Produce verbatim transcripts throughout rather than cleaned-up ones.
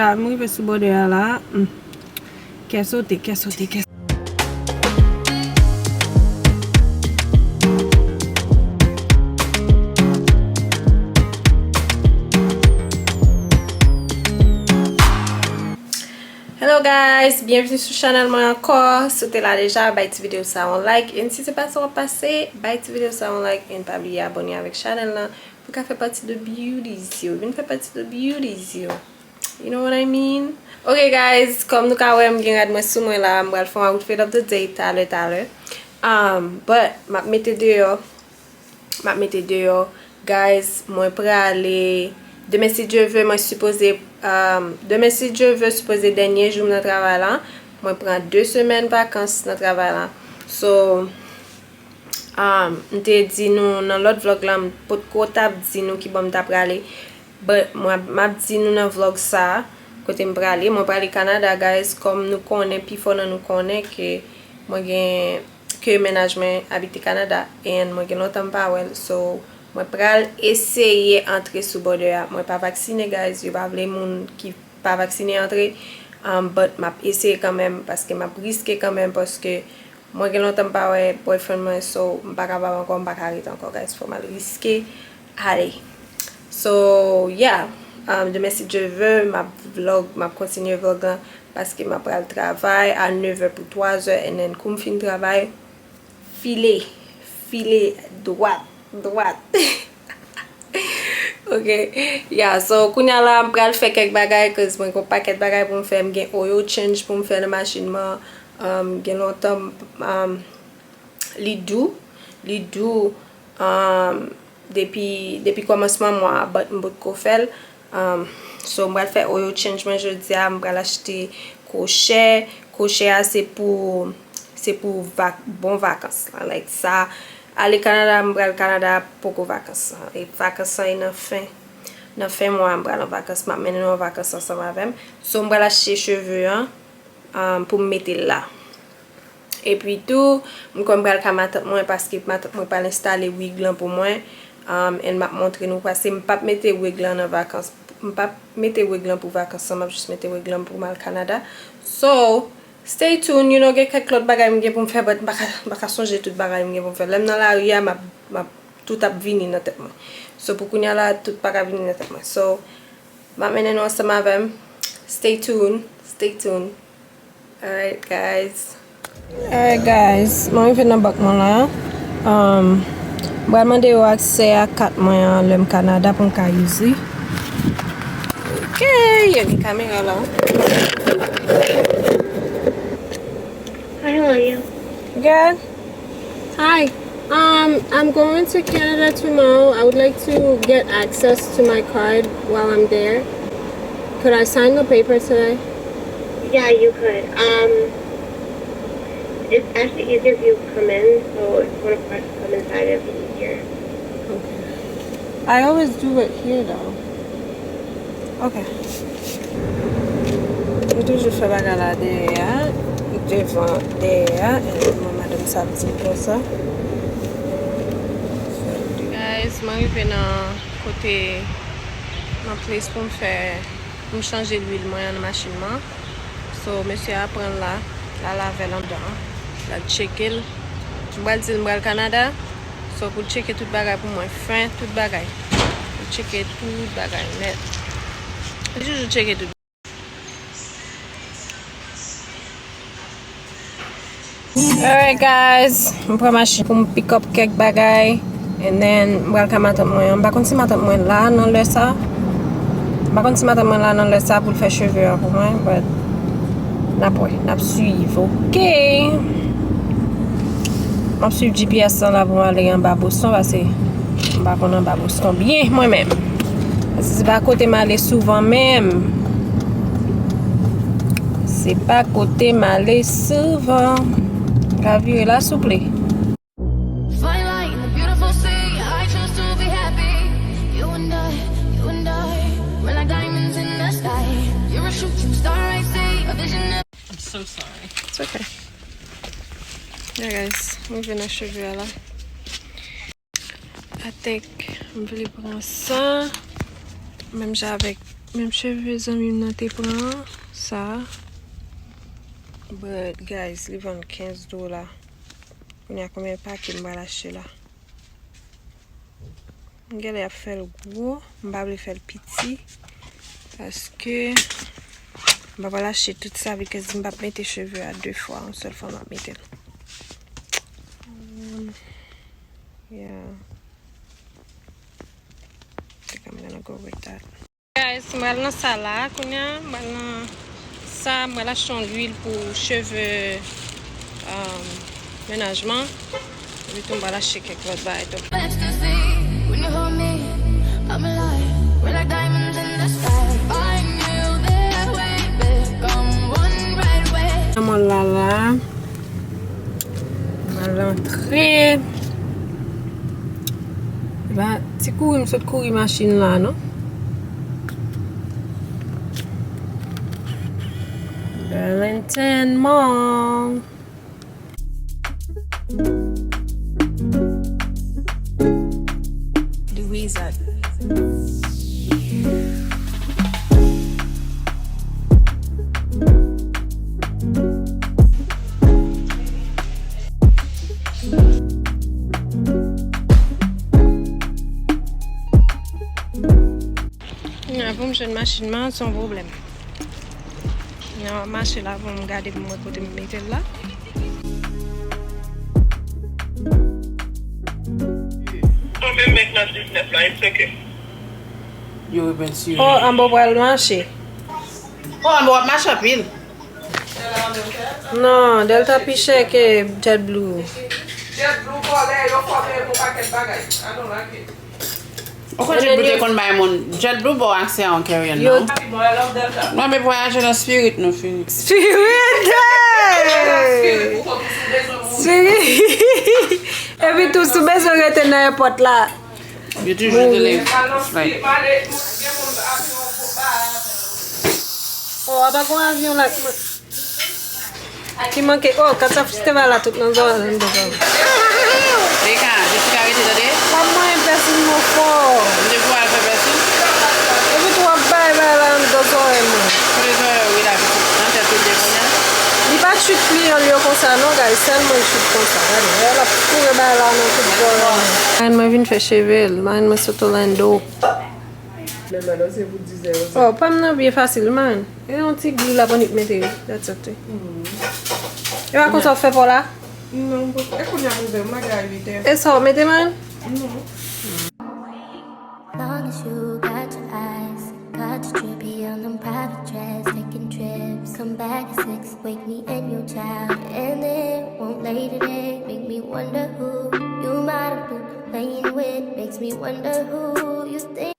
Ah, m rive sou bòdè a la. Hmm. Kè sote, kè sote, kè Hello guys, byenveni sou chanèl mwen ankò. Si w te la deja, bay ti videyo sa yon like. And si se pa sa w ap pase, bay ti videyo sa yon like. And pa bliye abòne avèk chanèl lan pou ka fè pati de Beauty's yo. Vin fè pati de Beauty's yo. You know what I mean? Ok guys, kòm nou ka wè, m gen rad mwen sou mwen la, m pral fè yon outfit of the day talè, talè. Um, but, m ap mete deyò. M ap mete deyò. Guys, mwen prale. Demen, si Dye vle, mwen sipoze, um, demen, si Dye vle, sipoze dènye jou m nan travay la. Mwen pran de semèn vakans nan travay la. So, um, m te di nou nan lòt vlòg la, m potko t ap di nou ki bò m ta prale. But, mwen, m ap di nou nan vlòg sa a, kote m prale. Mwen prale Kanada, guys, kòm nou konnen, pifò nan nou konnen ke mwen gen ke mennaj mwen abite Kanada, and mwen gen lontan m pa wè l, so mwen pral eseye antre sou bòdè a. Mwen pa vaksine, guys, yo pa vle moun ki pa vaksine antre, um, but m ap eseye kanmenm, paske m ap riske kanmenm, paske mwen gen lontan m pa wè boyfriend mwen, so m pa kapab ankò, m pa ka rete ankò, guys, fò m al riske ale. So, yeah, um, demen si Dye vle, m ap vlog, m ap kontinye vlog lan, paske m ap pral travay a nevè pou twazè, and then kou m fin travay, file, file dwat, dwat. Ok, yeah, so kounye a la, m pral fè kèk bagay, cause mwen gen yon pakèt bagay pou m fè, m gen oil change pou m fè nan machin mwen, um, gen lontan, um, li dou, li dou, um, depi, depi kòmansman mwa a, but m potko fè l. Um, so, m pral fè oil change mwen jodi a, m pral achte kwochè. Kwochè a se pou, se pou vak-, bon vakans la. Like sa, ale Kanada, m pral Kanada, poko vakans la. E vakans lan e nan fen, nan fen mwa a m pral an vakans, m ap mennen nou an vakans ansanm avè m. So, m pral achte cheve an, um, pou m mete l la. Epi tou, m kwè m pral ka matant mwen, paske matant mwen pral enstale wig lan pou mwen. Um, and m ap montre nou, paske m p ap mete wig lan nan vakans. M p ap mete wig lan pou vakans lan, m ap jis mete wig lan pou m al Kanada. So, stay tuned, you know, gen kèk lòt bagay m gen pou m fè, but m pa ka, m pa ka sonje tout bagay m gen pou m fè. Lè m nan lari a, m ap, m ap, tout ap vini nan tèt mwen. So, pou kounye a la, tout pa ka vini nan tèt mwen. So, m ap mennen nou ansanm avè m. Stay tuned, stay tuned. Alright, guys. Alright, guys. Mwen rive nan bank mwen la. Um, m pral mande yo aksè a kat mwen an lè m Kanada pou m ka use li. Ok, yo gen kamera la. Hi, how are you? Good. Hi. Um, I'm going to Canada tomorrow. I would like to get access to my card while I'm there. Could I sign the paper today? Yeah, you could. Um, it's actually easier if you come in, so if you want to come inside, it'd be easier. Okay. I always do it here, though. Ok. M toujou fè bagay la dèyè a, devan, dèyè a, e mwen madanm sa ap di m konsa. Guys, mwen rive nan kote, nan plis pou m fè, pou m chanje lwil mwen an nan machin mwen. So, mesye a pran l la, l al avè l anndan an. L al tcheke l. M pral di l m pral Kanada. So, pou l tcheke tout bagay pou mwen, fen, tout bagay. Li tcheke tout bagay nèt. Li toujou tcheke tout. Alright, guys, m pran machin pou m pick up kèk bagay. And then, m pral ka matant mwen an. M pa konn si matant mwen la nan lè sa. M pa konn si matant mwen la nan lè sa pou l fè cheve an pou mwen, but n ap wè, n ap swiv, ok? M ap swiv G P S lan la pou m ale anba Boston, paske m pa konn anba Boston byen, mwen menm. Paske se pa kote m ale souvan menm. Se pa kote m ale souvan. Ka vire la, souple. Fine light in the beautiful sea, I choose to be happy. You and I, you and I, we're like diamonds in the sky. You're a shooting star, I see a vision. I'm so sorry. It's okay. Yeah, guys, mwen vin nan cheve a la. I think m vle pran sa. Menm jan avèk Menm cheve zanmi m nan te pran sa. But guys, li vann kenz dola. Kounye a konbyen pake m pral achte la? M genlè ap fè l gwo, m pa vle fè l piti. Paske m pa pral achte tout sa, because m p ap mete cheve a de fwa, yon sèl fwa m ap mete l. Um, yeah. I think I'm gonna go with that. Guys, m pral nan sa la kounye a, m pral nan sa, m pral achte yon lwil pou cheve, um, mennajman. Epi tou m pral achte kèk lòt bagay tou. Ecstasy, when you hold me, I'm alive. We're like diamonds in the sky. Find you there, way back, come one right way. Nan mall la la. M al antre. Epa ti kouri m sot kouri machin la non. Burlington Mall. Louisa. Nan, pou m jwenn machin nan, se yon pwoblèm. Nan, m ap mache la pou m gade pou m wè kote m mete l la. Konbyen m met nan diznèf la, it's okay. Yo repent sou. Oh, anba w pral mache. Oh, anba w ap mache anpil. Non, Delta pi chè ke JetBlue. JetBlue vòlè, yo fòme yon pakèt bagay. I don't like it. Ou konn JetBlue te konn bay moun. JetBlue ba w aksè a yon carry-on, non? Mwen vle vwayaje nan Spirit nou fini. Spirit! Spirit! Epi tou, si w bezwen rete nan èpòt la. Yo toujou delay flight. Oh, apa gon avyon la. Ki manke, oh, kat sa fiste ba la tout nan zòrèy, nan zòrèy. Reka, Jessica rete tande. Pa mwen pèsin mwen fò. M te pou al fè pèsin. Epi tou w ap bay bay la nan zòrèy mwen. Kote zòrèy ou ye la pitit? Nan tèt ou l ye kounye a? Li pa chute pliyan l yo konsa non, guys. Sèl mwen l chute konsa. Gade, wè l ap foure bay la nan tout zòrèy mwen. Marenn mwen vin fè cheve l. Marenn mwen sot Orlando. Men madan se pou dizè yo sa. Oh, pa m nan byen fasil, man. E yon ti glou la pou annik mete yo. That's it. E pa konsa w fè pa w la? Non, e kounye a m ouvè, m lage a uit è. E sa w mete, man? Non. Long as you got your eyes, got your trippy on them private jets, taking trips, come back at six, wake me and your child, and it won't late today, make me wonder who you might have been playing with, makes me wonder who you think.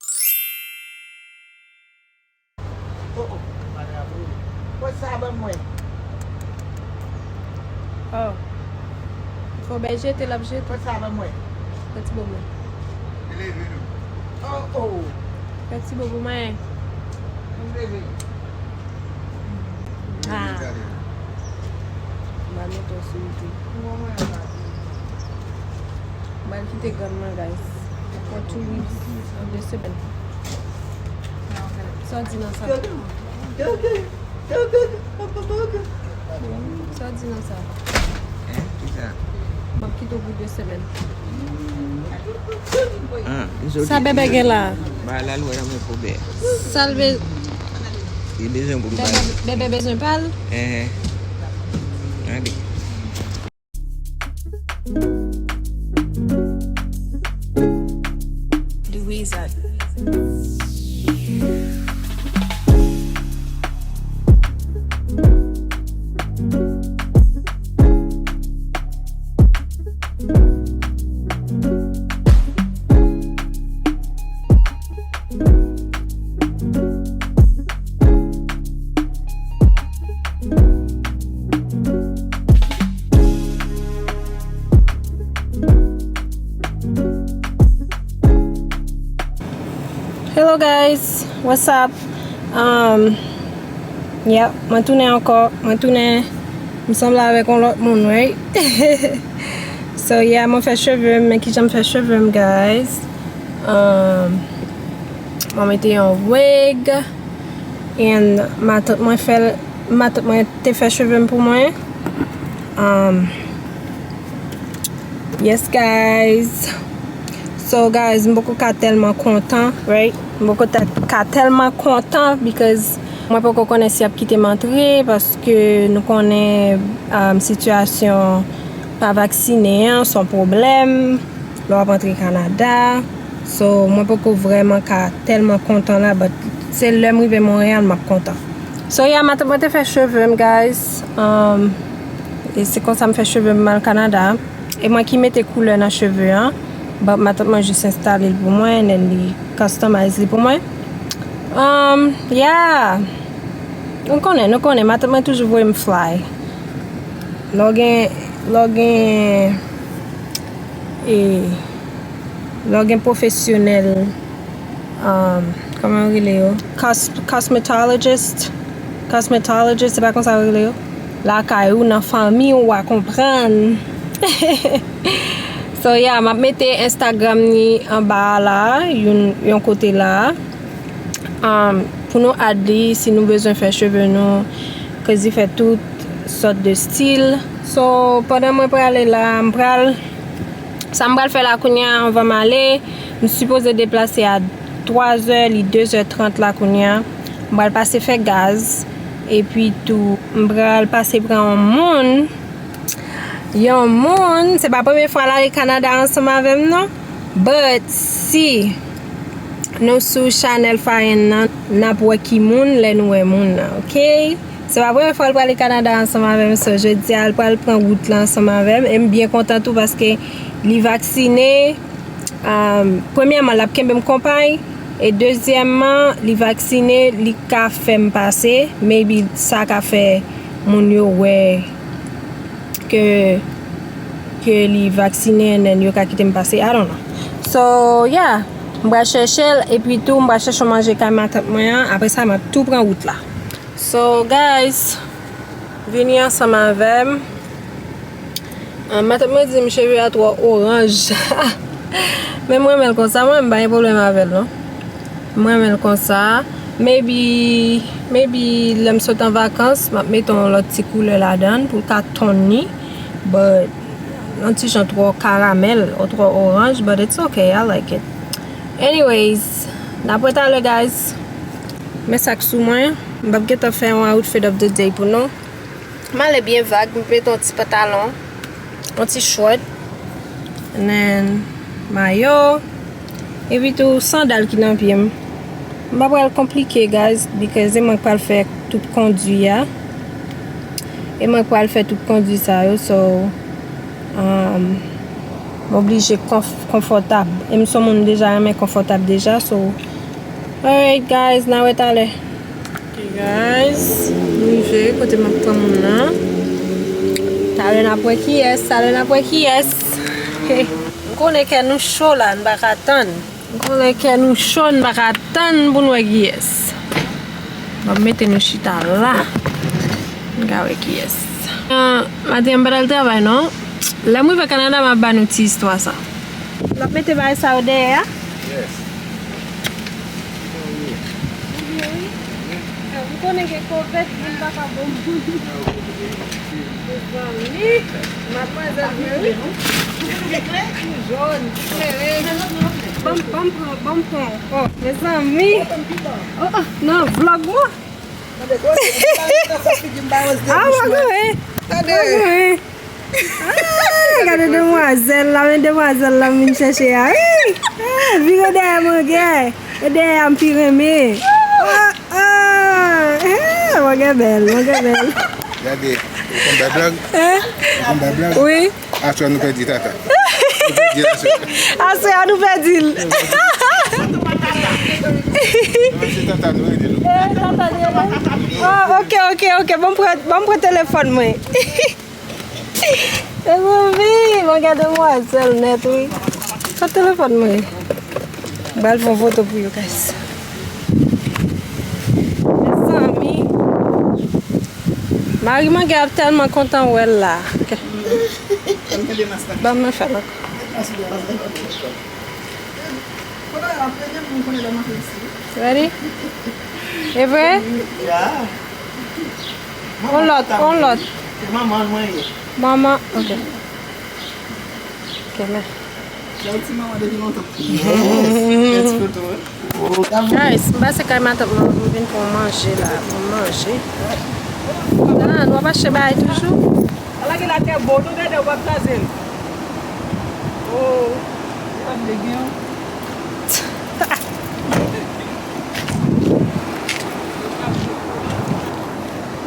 Oh, oh. Pòt sa ban mwen. Oh. Fò bay jete, l ap jete. Pòt sa ban mwen. Pran ti bobo. Oh, oh. Pran ti bobo, mwen. M leve. Ah. M ba mete w sou YouTube. Mwen, mwen, mwen. M pral kite grann mwen, guys. For two weeks, de semèn. Sa w di nan sa? Sa w di nan sa? Hein? Kisa? M ap kite w pou de semèn. Ah, sa bèbè gen la? Ba la lwen nan men pou bè. Sa l be-, li bezwen pou li bèbè, bèbè bezwen pa l? Hein, hein. Gade. Louisa. Hello guys, what's up? Um, yeah, mwen tounen ankò, mwen tounen, m sanble avèk yon lòt moun, right? So yeah, mwen fè cheve m, men kijan m fè cheve m, guys. Um, mwen mete yon wig. And matant mwen fè l, matant mwen te fè cheve m pou mwen. Um, yes, guys. So, guys, m poko ka tèlman kontan, right? M poko ta- ka tèlman kontan because mwen poko konnen si y ap kite m antre, paske nou konnen, um, sitiyasyon pa vaksinen an se yon pwoblèm lè w ap antre Kanada. So, mwen poko vrèman ka tèlman kontan la, but se lè m rive Monreyal m ap kontan. So, yeah, matant mwen te fè cheve m, guys. Um, e se konsa m fè cheve m al Kanada. E mwen ki mete koulè nan cheve an. But matant mwen jis enstale l pou mwen, and then li customize li pou mwen. Um, yeah. Nou konnen, nou konnen, matant mwen toujou voye m fly. Lè w gen, lè w gen, e, lè w gen pwofesyonèl, um, kòman yo rele yo? Cos- cosmetologist. Cosmetologist, se pa konsa yo rele yo? Lakay ou, nan fanmi w, w a konprann. So, yeah, m ap mete Instagram ni anba a la, yon, yon kote la. Um, pou nou add li, si nou bezwen fè cheve nou, cause li fè tout sòt de stil. So, pandan mwen prale la, m pral, sa m pral fè la kounye a, anvan m ale, m sipoze deplase a twa zè, li de zè trant la kounye a. M pral pase fè gaz, epi tou, m pral pase pran yon moun, yon moun, se pa premye fwa l ale Kanada ansanm avè m, non. But si nou sou chanèl Fayen nan, n ap wè ki moun lè nou wè moun nan, oke? Se pa premye fwa l prale Kanada ansanm avè m, so jodi a l pral pran wout la ansanm avè m. E m byen kontan tou paske li vaksine. Um, premyèman, l ap kenbe m konpay. E dezyèmman, li vaksine, li ka fè m pase. Maybe sa ka fè moun yo wè ke, ke li vaksinen, and then yo ka kite m pase. I don't know. So, yeah. M pral chèche l, epi tou, m pral chèche yon manje kay matant mwen an. Apre sa, m ap tou pran wout la. So, guys, vini ansanm avè m. Ah, matant mwen di m cheve a twò oranj. Men m renmen l konsa, mwen m pa gen pwoblèm avè l, non. M renmen l konsa. Maybe, maybe lè m sot an vakans, m ap mete yon lòt ti koulè ladan l pou l ka tonn li. But, yon ti jan twò karamèl ou twò oranj, but it's okay, I like it. Anyways, n ap wè talè, guys. Men sa k sou mwen, m p ap gentan fè yon outfit of the day pou nou. M ale byen vag, m mete yon ti pantalon, yon ti short, and then mayo, epi tou sandal ki nan pye m. M pa pral konplike, guys, because se mwen k pral fè tout kondwi a. E mwen k pral fè tout kondwi sa yo, so, um, m oblije konf- konfòtab. E m se yon moun deja renmen konfòtab deja, so, alright, guys, n a wè talè. Ok, guys, m rive kote m ap pran moun nan. Talè n ap wè kiyès, talè n ap wè kiyès. M konnen kè nou cho la, n pa ka tann. M konnen kè nou cho, n pa ka tann pou n wè kiyès. M ap mete nou chita la. N ka wè kiyès. Ah, maten an m pa t al travay non. Lè m rive Kanada, m ap ba nou ti istwa sa. L ap mete bagay sa yo dèyè a? Yes. Ou byen wi. Ou byen wi. Ou konnen gen kovèt, moun pa ka bon moun. Mezanmi, madmwazèl vre wi. Ti jòn, ti klere. Ban m, ban m pran, ban m pran ankò. Mezanmi. Oh, oh, nan vlòg mwen. Ah, mwen gwe. Mwen gwe. Ah, gade demwazèl la, men demwazèl la m vin chèche a. Wi! Ah, vire dèyè mwen, gè. E dèyè a m pi renmen. Ah, ah. Eh, mwen gen bèl, mwen gen bèl. Gade, ou konn bay blag? Hein? Ou konn bay blag? Wi. Aswè nou pèdi tata. Nou pèdi l aswè. Aswè a nou pèdi l. Non, se tata nou rele l. Eh, tata nou rele l. Oh, ok, ok, ok. Ban m pran, ban m pran telefòn mwen. Mezanmi, mwen gen demwazèl nèt, wi. Kot telefòn mwen ye? M pral fè yon foto pou yo, guys. Mezanmi. Mari mwen gen ap tèlman kontan wè l la. Ok. Ban mwen fè l ankò. Ready? E vre? Ya. On lòt, on lòt. Se manman mwen ye. Manman, ok. Ok, men. Lè w ti manman depi lontan. Yes. Gen ti foto, wi. Guys, m pase kay matant mwen, m vin pran manje la, pou m manje. Dan, w ap achte bagay toujou? Ala gen latè bon, nou dèdè w ap kraze l. Oh, ou pa vle gen yon.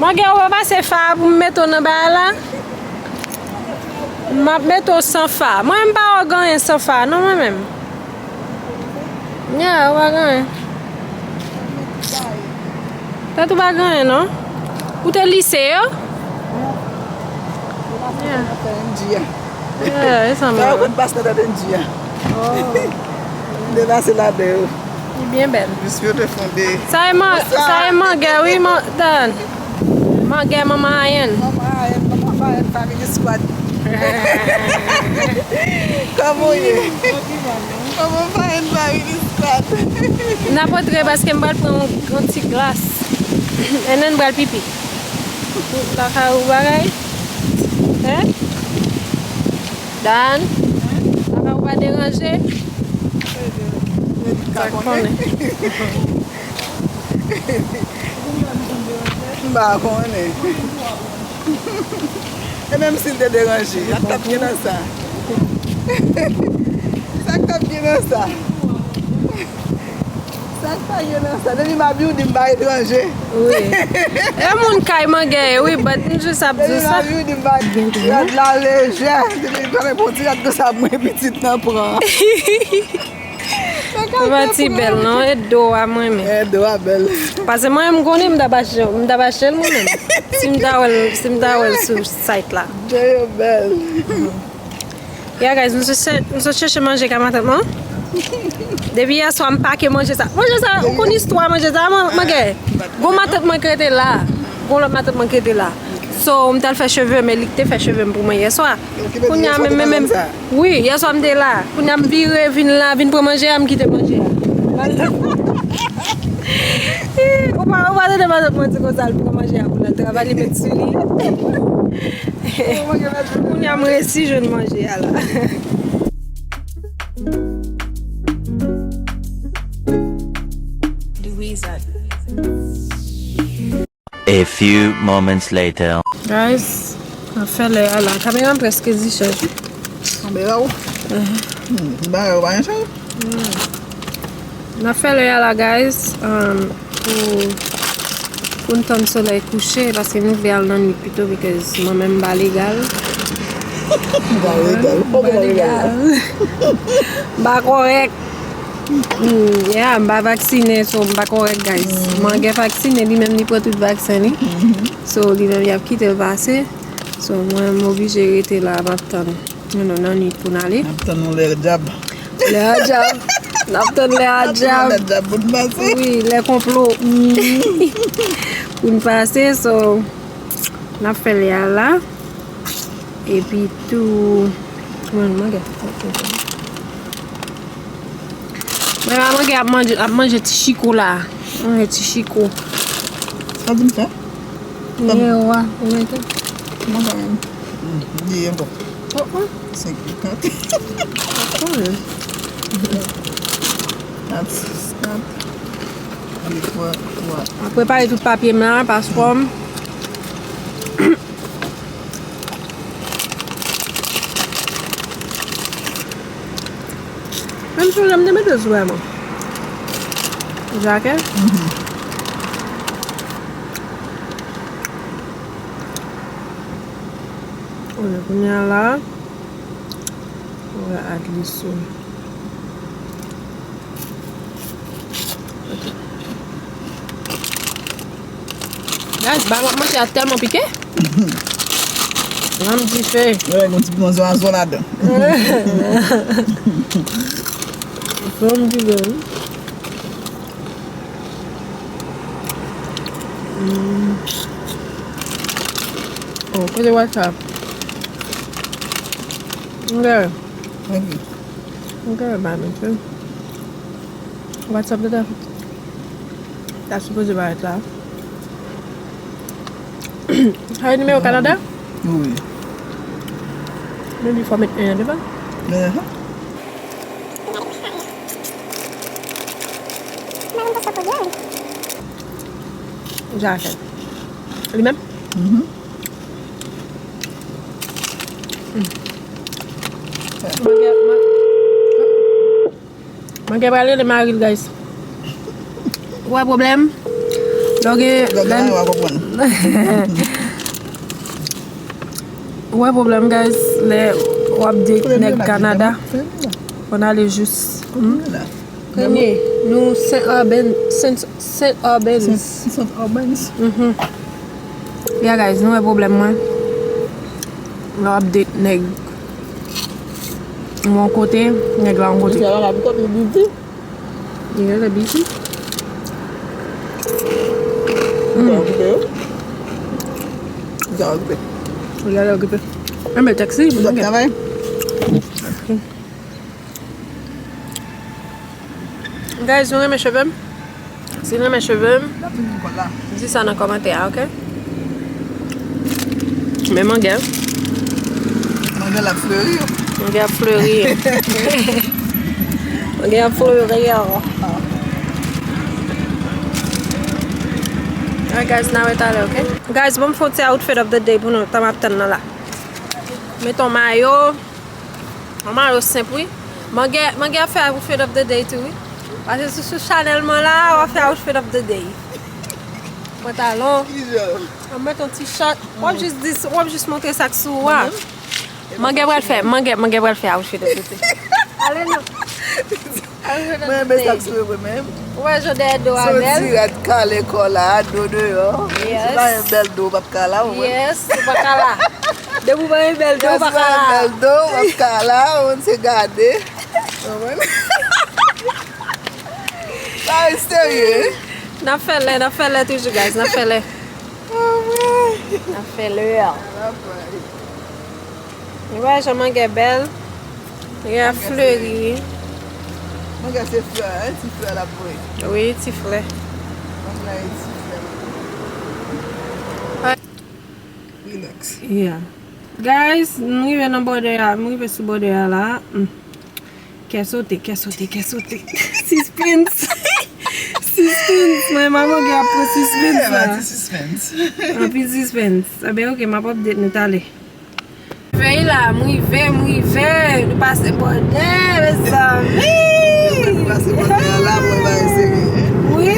Mwen gen w pase fa pou m mete w nan bagay la. M ap mete w san fa. Mwen m pa wè w gen anyen san fa, non, mwen menm. Yeah, ou pa gen anyen. Tèt ou pa gen anyen, non? Ou te lise yo? Yeah. Yeah, e sa m wè. Sa yo konn pase nan tèt Angie a. Oh. M te pase ladan yo. Li byen bèl. Jis yo te fonde. Sa e man, sa e mangè, wi, man, dan. Mangè manman Ayen. Manman Ayen, manman Ayen, Family Squad. Kòman w ye? Kòman Ayen, Family Squad? N ap antre paske m pral pran yon, yon ti glas. And then m pral pipi. Lakay ou bagay? Hein? Dan? Lakay ou pa deranje? Sa konnen. M pa konnen. E menm si l te deranje, sa k t ap gen nan sa? Sa k t ap gen nan sa? Sa k t ap gen nan sa? Depi m ap viv, di m pa etranje. Wi. E moun kay mangè, wi, but m jis ap di w sa. Depi m ap viv, di m pa etranje. Rad la lejè. Depi m pa reponn ti rad konsa, mwen pitit nan pran. Ou pa ti bèl non, e do a mwen men. E do a bèl. Paske mwen m konnen m t ap achte, m t ap achte l mwen menm. Si m ta wè l, si m ta wè l sou site la. Do yo bèl. Yeah guys, m sot chèche manje kay matant mwen. Depi yè swa m pake manje sa. Manje sa, ou konn istwa manje sa, mwen, mwen gen. Gon matant mwen k rete la. Gon lòt matant mwen k rete la. So, m t al fè cheve, men li k te fè cheve m pou mwen yè swa. Kounye a menm, menm, menm. Wi, yè swa m te la. Kounye a m vire, vin la, vin pran manje a, m kite manje a. Ou pa, ou pa tande matant mwen di konsa, l pran manje a pou l al travay, li met sou li. Kounye a m resi jwenn manje a la. A few moments later. Guys, n ap fè lè a la. Kamera m prèske dichaj wi. Kamera w? Mhm. Hmm, bagay ou pa gen chaj? Hmm. N ap fè lè a la, guys, um, pou, pou n tann solèy kouche, paske m vle al nan nwit pito, because mwen menm m pa legal. M pa legal. M pa legal. M pa kòrèk. Hmm, yeah, m pa vaksinen, so m pa kòrèk, guys. Mwen gen vaksinen, li menm li pran tout vaksen li. So, li menm y ap kite l pase. So, mwen, m oblije rete la, m ap tann. Nou, nou, nan nwit pou n ale. N ap tann yon lè dyab. Lè a dyab. N ap tann lè a dyab. N ap tann lè dyab pou n pase. Wi, lè konplo. Pou n pase, so, n ap fè lè a la. Epi tou, mwen, mwen gen. Mwen la manje ap manje, ap manje ti chiko la. Manje ti chiko. Sa di m fè? Ye wa, ou mete? Mwen pa menm. Hmm, li ye bon. Oh, oh. Senk kat. Kat, sis, kat. Li twa, twa. Mwen prepare tout papye m la, paspò m. Menm sou jan m te mete sou wè mwen. Jakè? Mhm. Kounye a la, ou wè at li sou. Guys, bagay m ap manje a tèlman pike. Nan m dife. Wè, gon ti piman zwazo ladan. Nan m dife, wi. Mm. Oh, kote WhatsApp? Ok. Ok. Ok, ba, mesye. WhatsApp de David. Sa sipoze parèt la. Sa e nimewo Kanada? Wi. Men li fò met en an devan. Ehe. Sa fèt. Li menm? Mhm. Mm. Mwen gen, mwen, mwen gen pral rele mari l, guys. Ou wè pwoblèm? Lè w gen, lè, ou wè pwoblèm, guys, lè w ap date nèg Kanada, on ale jis. Hmm? Premye, nou Saint Albans, Saint, Saint Albans. Saint, Saint Albans. Mhm. Yeah, guys, nou wè pwoblèm mwen. Lè w ap date nèg yon kote, nèg la yon kote. Misye la la pou kote li di. Li rele Bibi. Misye la okipe yo. Misye la okipe. Li ale okipe. Enben, taxi, li ap travay. Guys, nou renmen cheve m? Si nou renmen cheve m, di sa nan kòmantè a, ok? Men mangè. Mangè la fleuri. Mangè ap fleuri. Mangè ap fleuri. Alright, guys, n a wè talè, ok? Guys, bon, m fè yon ti outfit of the day pou nou, tan m ap tann nan la. Met yon mayo. Yon mayo senp, wi. Mangè, mangè ap fè outfit of the day tou, wi. Paske sou, sou chanèl mwen la, w ap fè outfit of the day. Pantalon. Kijan? W ap met yon t-shirt. W ap jis di, w ap jis montre sa k sou ou a. Mwen menm? Mangè pral fè, mangè, mangè pral fè outfit of the day. Ale non. Mwen renmen sa k sou mwen menm. Ou wè jan dèyè do a bèl? Soti rad kale kò la, do deyò. Yes. Si w pa gen bèl do, w p ap ka la, ou wè. Yes, ou pa ka la. Depi w pa gen bèl do, ou pa ka la. Yes, si w pa gen bèl do, w p ap ka la, ou se gade. Ou konprann? Sa e serye, wi. N ap fè lè, n ap fè lè toujou, guys, n ap fè lè. Oh, man. N ap fè lè. Ou wè jan mangè bèl? Mangè ap fleuri. Mangè se flè, en, ti flè l ap voye. Wi, ti flè. Mangè e ti flè. Relax. Yeah. Guys, m rive nan bòdè a, m rive sou bòdè a la. Mm. Kè sote, kè sote, kè sote. Suspense. Suspense. Mwen, manman gen ap pran suspense la. Anpil suspense. Anpil suspense. Enben, ok, m ap update nou talè. Vey la, m rive, m rive. Nou pase bòdè, mezanmi. Nou pase bòdè a la, mwen pa eseye. Wi.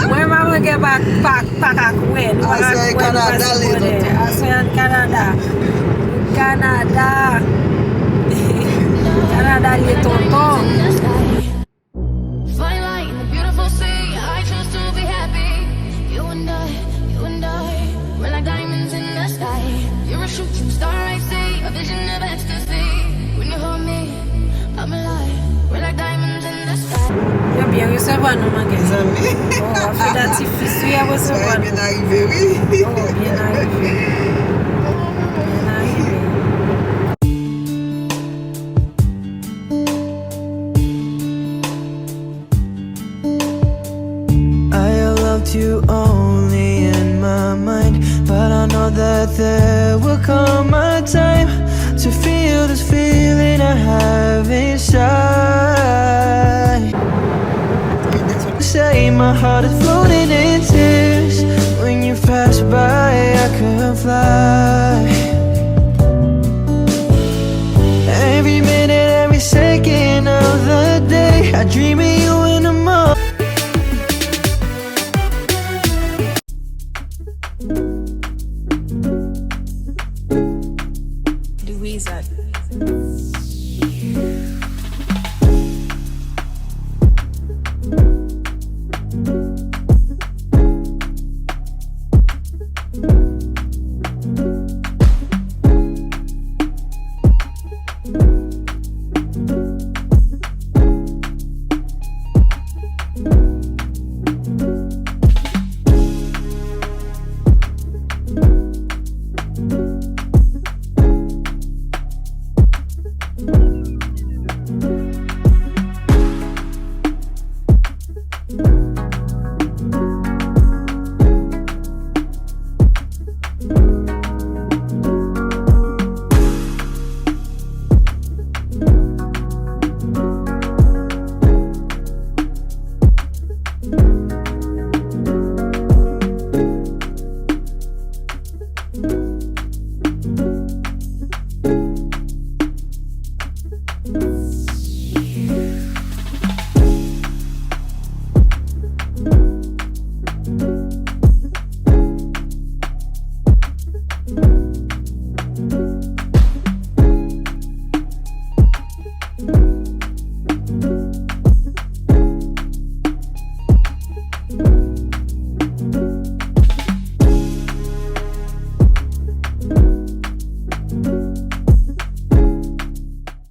Mwen, manman gen pa, pa, pa ka kwè. Nou pa ka kwè nou pase bòdè. Aswè an Kanada. Kanada. Kanada li ye tonton. Fine light in the beautiful sea, I choose to be happy. You and I, you and I, we're like diamonds in the sky. You're a shooting star, I see, a vision of ecstasy. When you hold me, I'm alive. We're like diamonds in the sky. Yo byen resevwa nou, mangè. Mezanmi. Oh, feu d'artifice, wi, ap resevwa nou. Byen arive, wi. Oh, byen arive. Byen arive. I have loved you only in my mind, but I know that there will come a time to feel this feeling I have inside. Say my heart is floating in tears. When you pass by, I could fly. Every minute, every second of the day, I dream of you